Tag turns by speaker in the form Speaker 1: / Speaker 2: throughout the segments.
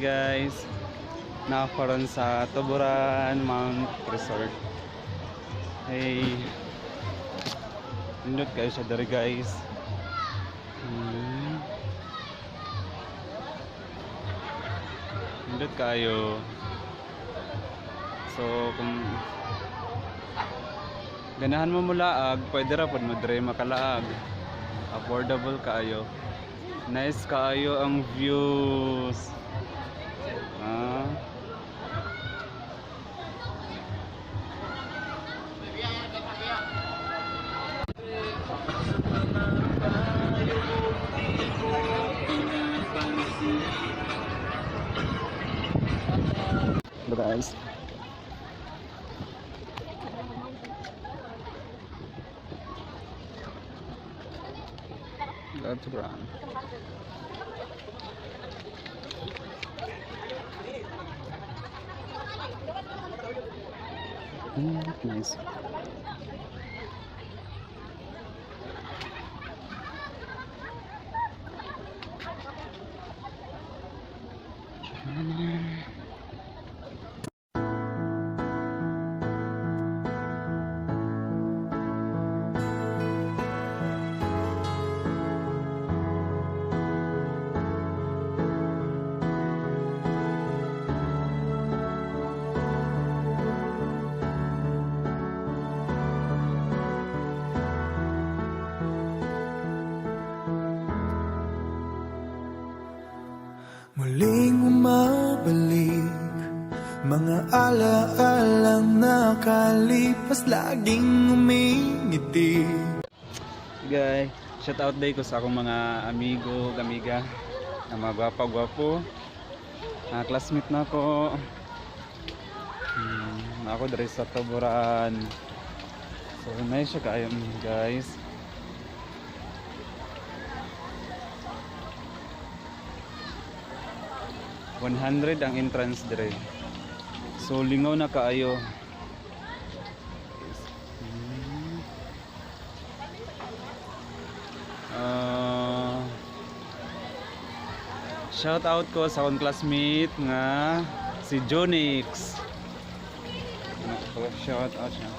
Speaker 1: Guys, nakaroon sa Tuburan Mount Resort. Hey, nindot kayo siya diri, guys. Nindot kayo. So kung ganahan mo mulaag, pwede ra pod mo diri makalaag. Affordable kaayo. Nice kaayo ang views. Ah. Guys. That's brown. Nice.
Speaker 2: Muling bumabalik mga alaalang nakalipas, laging umingiti.
Speaker 1: Guys, shout out day ko sa akong mga amigo, amiga na mga gwapa-gwapo. Mga classmate na ako. Ako diri sa Tuburan. So nice siya kaayo, guys. 100 ang entrance dire. So lingaw na kaayo. Ah, shout out ko sa akong classmate nga si Jonix. Shout out siya.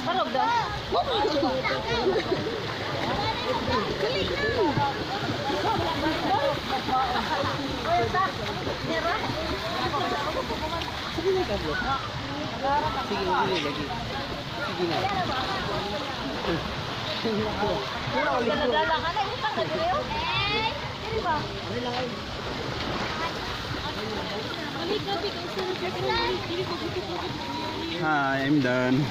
Speaker 3: Barog daw. Dala ka na, utang na dili. Dili ba?
Speaker 1: Hi, I'm done.